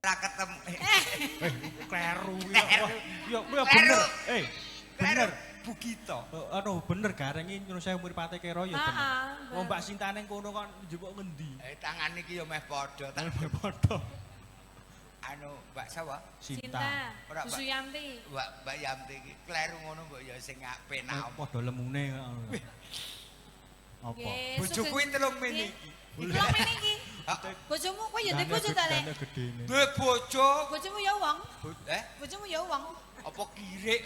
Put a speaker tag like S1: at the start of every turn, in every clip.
S1: Ora ketemu.
S2: Eh, kleru ya. Wah, ya ya bener. Eh, bener.
S1: Bugito.
S2: Oh, anu bener gareng iki nyuwun sewu mripate kero ya bener.
S3: Heeh.
S2: Wong Mbak Sinta ning kono kok njupuk ngendi?
S1: Eh tangan iki ya meh padha.
S2: Meh padha.
S1: Anu Mbak sapa?
S2: Sinta.
S1: Ora,
S3: Bu
S1: Mbak.
S3: Suyanti.
S1: Mbak Mbak Yamti iki kleru ngono mbok ya sing penak.
S2: Padha lemune ngono. Apa?
S3: Nggih,
S1: Bojoku
S3: sugeng-
S1: telung mene iki.
S3: Telung mene iki. Bojomu kowe ya duwe bojo ta, Lek?
S2: Dane gedene.
S1: Duwe bojo.
S3: Bojomu ya wong.
S1: Eh,
S3: Bojomu ya wong.
S1: apa kirik?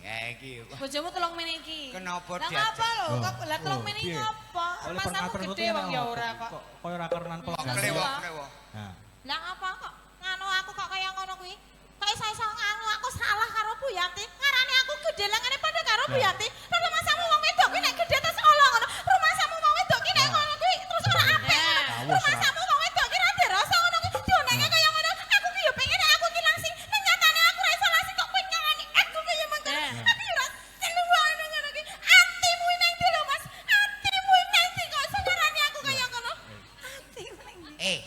S1: Eh iki.
S3: Bojomu telung mene iki.
S1: Kenapa
S3: Lah
S1: diajak?
S3: ngapa lho? Kok lah telung
S2: Oh,
S3: mene iki
S2: piye?
S3: ngapa?
S2: Oleh
S3: Masamu
S2: perkater
S3: gede wong ya ora kok.
S2: Kok kaya ora kerenan
S1: Kok
S2: pelanggan.
S1: klewok-klewok.
S2: Nah,
S4: Lah ngapa kok nganu aku kok kaya ngono kuwi? Kok iso-iso nganu aku salah karo Bu Yanti? Ngarani aku gedhe lengene padha karo Bu
S2: Lah.
S4: Yanti. Lah masamu wong wedok kuwi nek gedhe terus ala ngono. Rumasamu wong wedok ki nek ngono kuwi terus ora apik ngono.
S2: Awus, ora.
S4: Rumasamu wong wedok ki ora dirasa ngono kuwi dioneke kaya ngono. Aku ki yo pengen aku ki langsing. Ning nyatane aku ora iso langsing kok kowe ngarani aku ki yo mengkono.
S3: Lah.
S4: Aku yo ora seneng wae ngono kuwi. Atimu nang ndi lho Mas? Atimu nang ndi kok iso ngarani aku kaya ngono? Atimu nang ndi?
S1: Eh,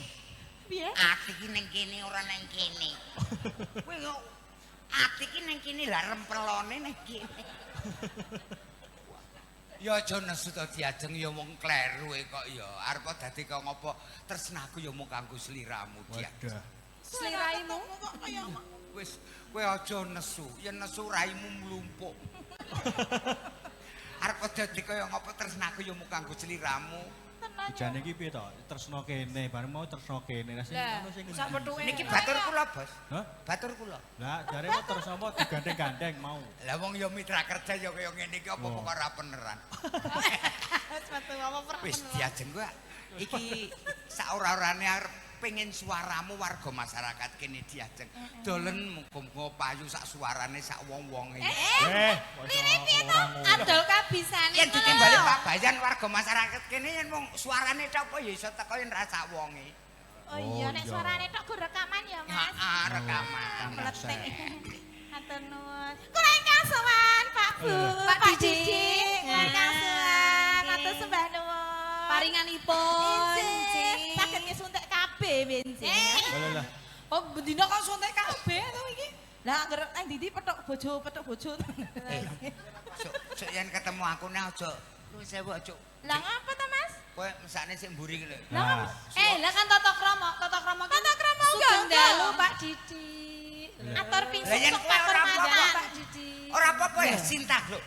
S4: Piye?
S1: ati ki ning kene ora ning kene. Kowe kok ati ki ning kene lah rempelone ning kene. Ya aja nesu to diajeng ya wong kleru e kok ya. Arep dadi kok ngopo tresnaku ya mung kanggo sliramu diajeng.
S2: wadah.
S3: Sliraimu.
S4: Kok kaya
S1: Wis kowe aja nesu, yen nesu raimu mlumpuk. Arep dadi kaya ngopo tresnaku ya mung kanggo sliramu.
S4: tenan.
S2: Jane iki piye to? Tresno kene, bareng mau tresno kene. Lah sing
S3: Lah,
S2: anu sing
S3: sak
S2: ngendi?
S3: pethuke.
S1: Niki batur kula, Bos.
S2: Hah?
S1: Batur kula.
S2: Lah jare mau tresno apa digandeng-gandeng mau.
S1: Lah wong ya mitra kerja ya kaya ngene iki apa
S2: Oh.
S1: kok ora beneran.
S4: Wis metu apa pernah.
S1: Wis diajeng kowe. Iki saora-orane arep pengen suaramu warga masyarakat kene diajeng. Dolen muga-muga payu sak suarane sak wong-wonge.
S2: Eh, kok iso ora ngono.
S3: Adol kabisane.
S1: Yen ditimbali Pak Bayan warga masyarakat kene yen wong suarane tok apa ya iso teko yen ra sak wonge.
S4: Oh iya, nek
S2: Oh, iya.
S4: suarane tok go rekaman ya, Mas.
S1: Heeh, rekaman.
S4: Meletik. Matur nuwun. Kula ingkang sowan, Pak Bu,
S3: Pak Didik.
S4: Kula ingkang sowan, matur sembah nuwun.
S3: Paringanipun.
S4: Injih, saged ngesuntik kabeh benjing.
S2: Lah lah.
S3: Oh, bendina kok suntik kabeh to iki?
S4: Lah anggere nang ndi petok bojo, petok bojo.
S1: Eh, sok sok yen ketemu aku nek aja nuwun sewu aja.
S4: Lah ngapa to, Mas?
S1: Kowe mesakne sik mburi iki lho.
S2: Nah,
S3: Eh, lah kan tata krama, tata krama.
S4: Tata krama
S3: Sugeng
S4: enggak,
S3: dalu Pak Didik.
S4: Atur ping
S1: Lah yen
S4: susuk
S1: kowe ora apa-apa.
S4: pakurmatan.
S3: Pak Didik.
S1: Ora apa-apa ya Sinta lho.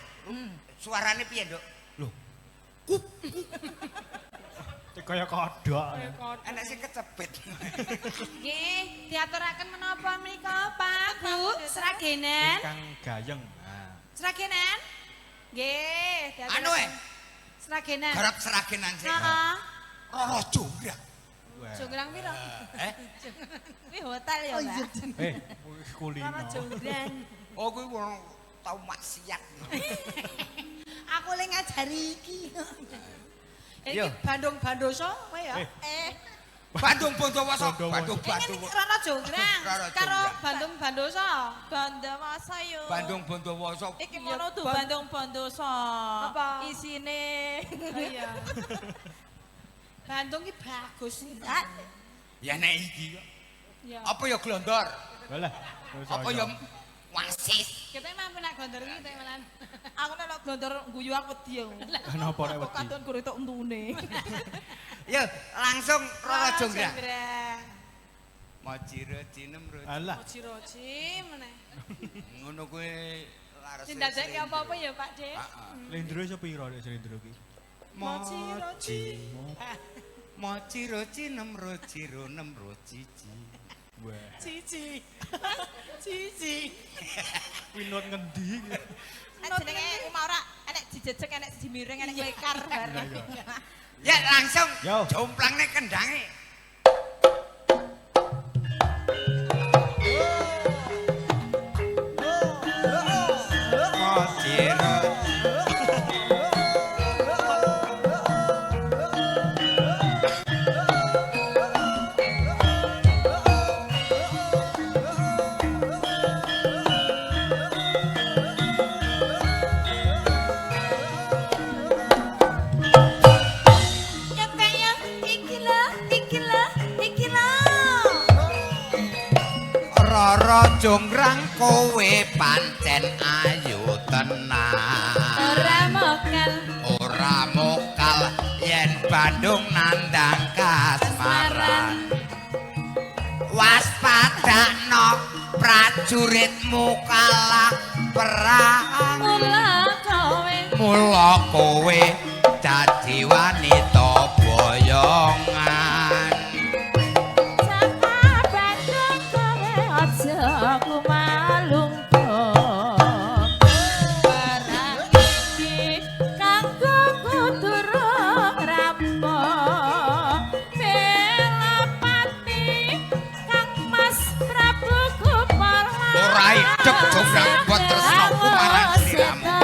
S1: Suarane piye, Nduk?
S2: Loh. Kaya kodhok.
S1: Enek sing kecepit.
S3: Nggih, diaturaken menapa menika, Pak, Bu? Sragenan.
S2: Ingkang gayeng. Nah.
S3: Sragenan? Nggih, diaturaken.
S1: Anu eh,
S3: Sragenan.
S1: garap seragenan sik.
S3: Heeh.
S1: Roro jonggrang.
S2: Wah.
S3: Jonggrang piro?
S1: Eh,
S4: Kuwi hotel ya, Mbak.
S2: Eh, kulino.
S3: Roro jonggrang.
S1: oh kuwi wong tau maksiat.
S4: Aku le ngajari iki.
S3: Iki Bandung Bandoso kowe ya?
S2: Eh.
S4: Eh,
S1: Bandung Bondowoso,
S2: Bondowoso.
S1: Bandung
S3: Ini
S1: Bandung.
S3: Roro Jonggrang
S1: Roro
S3: karo
S1: Jonggrang.
S3: Bandung Bandoso.
S4: Bondowoso yo.
S1: Bandung Bondowoso.
S4: Iki mono tuh Bandung Bondowoso.
S3: Apa?
S4: Isine.
S3: Oh iya. Bandung ki bagus.
S1: Ya nek iki kok.
S3: Ya.
S1: Apa ya glondor?
S2: Walah.
S1: Apa ya wasis?
S3: Kita mampu nak gondor iki kita malan.
S4: Aku nek glondor guyu aku wedi aku.
S2: Kenapa nek
S4: Aku
S2: wedi?
S4: katon guru itu entune.
S1: Ya, langsung Roro Jonggrang.
S3: Jonggrang.
S1: Moji roji nem roji.
S2: Alah.
S3: Roji-roji meneh.
S1: Ngono kuwi laras.
S3: Sing ndadekke apa-apa ya Pak De.
S1: Heeh.
S2: Lendro iso piro nek Slendro ki?
S3: Moji roji.
S1: Moji roji nem roji ro nem roji ji.
S2: Wah.
S3: Cici. Cici.
S2: Kuwi not ngendi iki?
S4: Nek jenenge omah ora enek dijejeg enek siji miring enek lekar bareng.
S1: Ya langsung
S2: Yo.
S1: jomplangne kendange. Moji roji. Rara Jonggrang kowe pancen ayu tenan.
S3: Ora mokal.
S1: Ora mokal yen Bandung nandang kasmaran. Waspadakno prajuritmu kalah perang. Mula kowe dadi wanita boyongan.
S4: Saka Bandung kowe aja kumalungkung. Barang iki kanggo kudu rampung. Belapati Kang Mas Prabu Kupala.
S1: Ora idek Jonggrang buat tresnaku marang sliramu.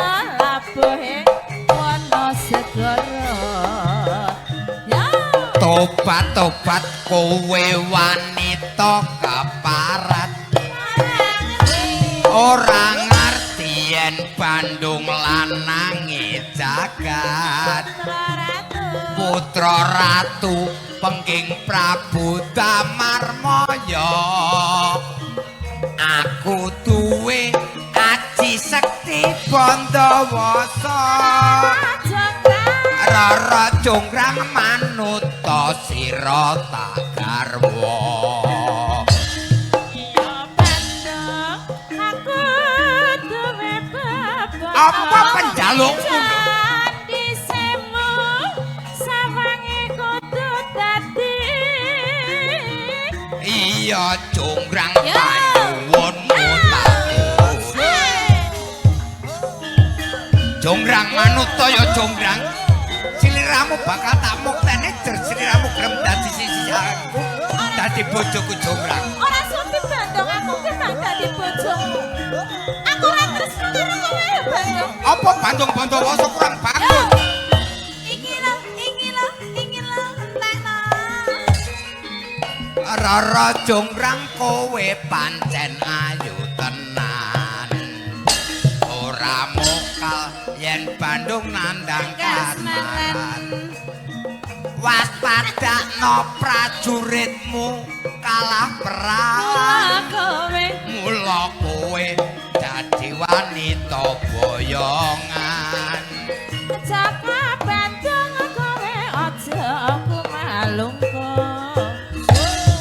S1: Tobat-tobat kowe wanita keparat. Ora ngerti yen Bandung lanange jagat. Putra ratu pengging Prabu Damarmaya. Aku duwe aji sekti Bandawasa. Rara Jonggrang manuta sira tak garwa.
S4: Iya Bandung, aku duwe bebana.
S1: Apa penjalukmu?
S4: Candi semu sawange kudu dadi.
S1: Iya Jonggrang panyuwunmu tak turut. Jonggrang manuta ya Jonggrang. Sliramu bakal tak muktene jer sliramu gelem dadi sisi aku, dadi bojoku Jonggrang.
S4: Ora sudi Bandung, aku kemang dadi bojomu. Aku ora tresno karo kowe ya Bandung.
S1: Apa Bandung Bandawasa kurang bagus?
S4: Iki lho, iki lho, iki lho entekno.
S1: Rara Jonggrang kowe pancen ayu tenan. Ora mokal yen Bandung nandang kasmaran. Waspadakno prajuritmu kalah perang. Mula kowe dadi wanita boyongan.
S4: Jaka Bandung kowe aja kumalungkung.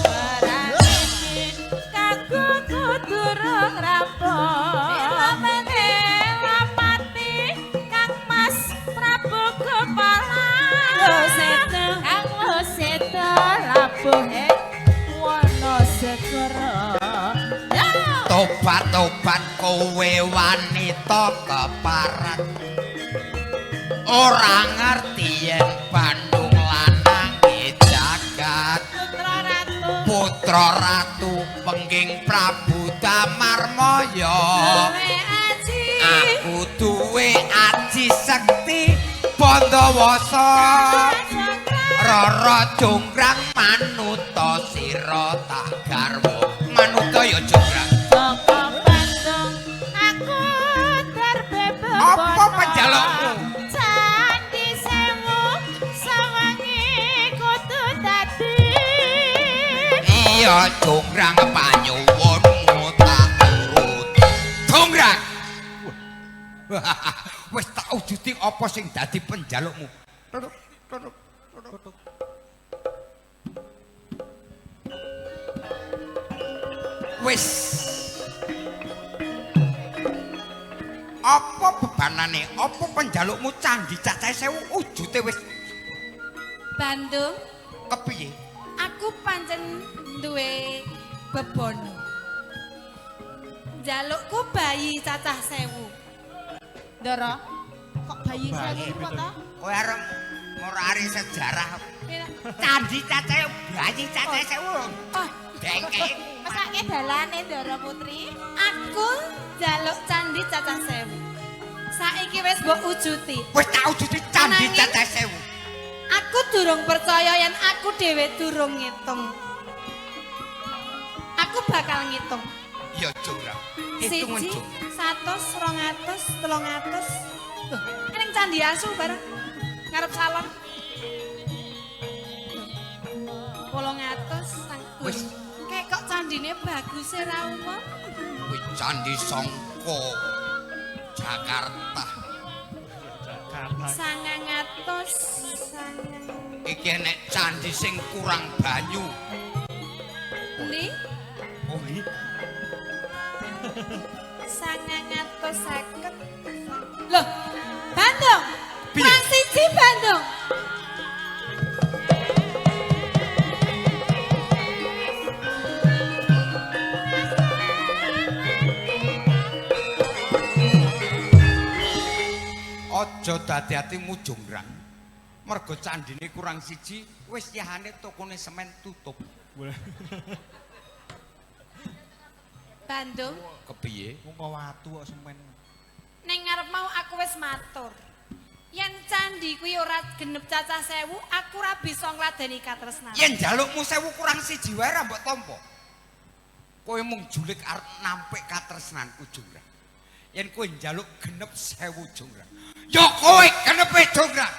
S4: Barang iki kanggo kudu rong rampung. Belapati Kang Mas Prabu Kepala. Kang Seta labuhe wana segara.
S1: Tobat-tobat kowe wanita keparat. Ora ngerti yen Bandung lanange jagat. Putra ratu pengging Prabu Damarmaya. Aku duwe aji sekti Bandawasa. Rara Jonggrang manuta sira tak garwa. Manuta ya Jonggrang.
S4: Saka Bandung aku terbebas.
S1: Apa penjalukmu?
S4: Candi sewu sawangi kudu dadi.
S1: Iya Jonggrang panyuwunmu tak turut. Jonggrang. Wis tak wujudi apa sing dadi penjalukmu. Tutuk, tutuk, tutuk. Wis. Apa bebanane? Apa penjalukmu candi cacahe 1000 wujute wis
S3: Bandung,
S1: kepiye?
S3: Aku pancen duwe bebono. Njalukku bayi cacah 1000.
S4: Ndara, kok bayi 1000 kok ta?
S1: Kowe arep ngorari sejarah. Candi cacahe bayi cacahe 1000.
S3: Oh,
S1: dengke.
S4: Mesake dalane Ndara Putri.
S3: Aku njaluk candi cacah 1000. Saiki wis mbok wujuti.
S1: Wis tak wujuti candi cacah 1000.
S3: Aku durung percaya yen aku dhewe durung ngitung. Aku bakal ngitung.
S1: Ya Jonggrang. Hitungan
S3: 1,
S1: Jong.
S3: 100, 200, 300. Loh, ning candi asu bareng ngarep salon. 800.
S1: Wis.
S3: Kayak kok candi Candine bagus ra umum.
S1: Kuwi Candi Songko Jakarta.
S2: Jakarta.
S3: 900 sangang.
S1: Iki enek candi sing kurang banyu.
S3: Endi?
S1: Oh, iya.
S3: 950. Loh, Bandung.
S1: Piye?
S3: Kurang siji Bandung.
S1: Aja dadi atimu jonggrang. Mergo candine kurang siji, wis yahane tokone semen tutup.
S2: Boleh.
S3: Bandung,
S1: Kepiye?
S2: Wong kok watu kok semen.
S3: ning ngarep mau aku wis matur. Yen candi kuwi ora genep cacah 1000, aku ora bisa ngladeni katresnan.
S1: Yen njalukmu 1000 kurang siji wae ra mbok tampa. Kowe mung julik arep nampik katresnanku jonggrang. Yen kowe njaluk genep 1000 jonggrang, ya kowe genepe jonggrang.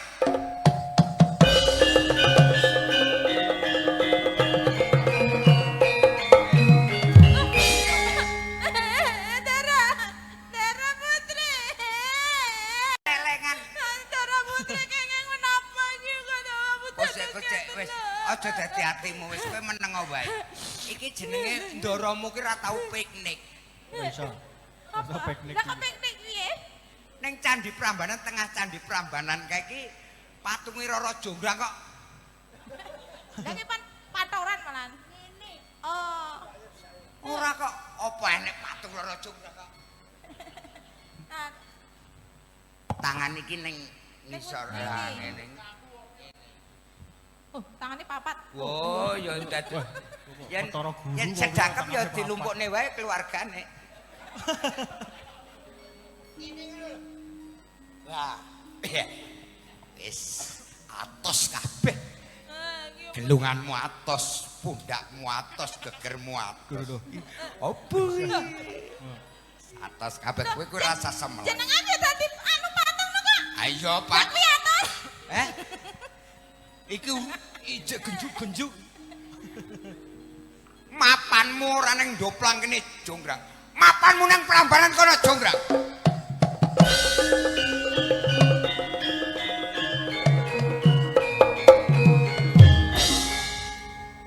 S4: Dara, Dara Putri.
S1: Lelengan.
S4: Dara Putri kenging menapa iki kok Dara Putri.
S1: Kosek-kosek wis aja dadi atimu wis kowe meneng wae. Iki jenenge ndaramu ki ra tau piknik.
S2: Iso. Iso piknik.
S4: Lah kok piknik piye?
S1: Ning Candi Prambanan tengah Candi Prambanan kae iki patunge Roro Jonggrang kok.
S4: Lah iki pan patoran malan. Ngene. Oh.
S1: Ora kok apa enek patung Roro Jonggrang kok.
S4: Nah,
S1: Tangan iki ning ngisor ngene.
S4: oh, tangane papat.
S1: Wo, ya dadi. Yen
S2: Perkara guru
S1: yen
S2: kok
S1: sedakep ya
S2: tangane papat.
S1: dilumpukne wae keluargane. Lah, wis atos kabeh. Gelunganmu atos, pundakmu atos, gegermu atos.
S2: Lho, lho.
S1: Opo iki? Atos kabeh kowe kuwi rasa semel.
S4: Jenengan ya dadi anu patung no kok.
S1: Ayo, Pak.
S4: Kuwi atos.
S1: Eh? Iki ijek genjuk-genjuk. Mapanmu ora ning ndoplang kene jonggrang. Mapanmu nang Prambanan kono jonggrang.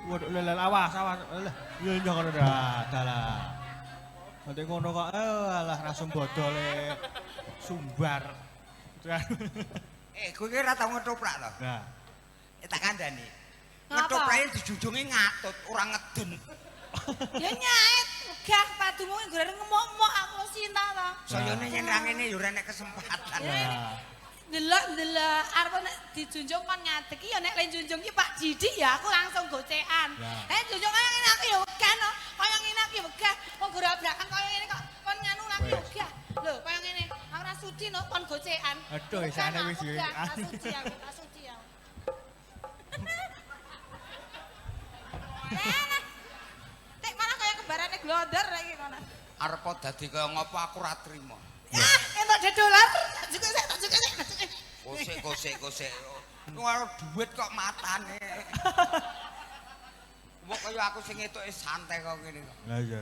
S2: Waduh, lha lha, awas, awas. Lha, ya ya ngono dah, dalah. Nanti ngono kok, alah langsung bodole sumbar.
S1: Eh, kowe ki ora tau ngetoprak to?
S2: Nah,
S1: Tak kandhani.
S3: Ngapa?
S1: Ngetoprake dijunjungi ngatut, ora ngeden.
S3: Ya nyait, wegah padumu nggoreng ngemok-mok aku sinta to.
S1: Sayane yen ra ngene ya ora nek kesempatan.
S2: nah.
S3: Ndelok-ndelok arep nek dijunjung kon ngadeg ki ya nek le junjung ki Pak Didik ya aku langsung gocekan.
S2: Ya.
S3: Eh junjung kaya ngene aku ya wegah no. Kaya ngene aku ya wegah. Wong gorabrakan kaya ngene kok kon nganu aku ya wegah. Lho kaya ngene aku ora sudi no kon gocekan.
S2: Aduh,
S3: Wegah,
S2: isane
S3: aku
S2: wis ya.
S3: wegah, ora sudi aku, ora sudi aku.
S4: Lah. Tek malah kaya kembarane glodor iki kono.
S1: Arep dadi kaya ngopo aku ora trimo.
S3: Ah, entuk dolar. Tak cukup sik, tak cukup sik, tak cukup.
S1: Kosek kosek kosek. Ora duit kok matane. Mbok kaya aku sing ngetoke santai kok ngene kok.
S2: Lah iya.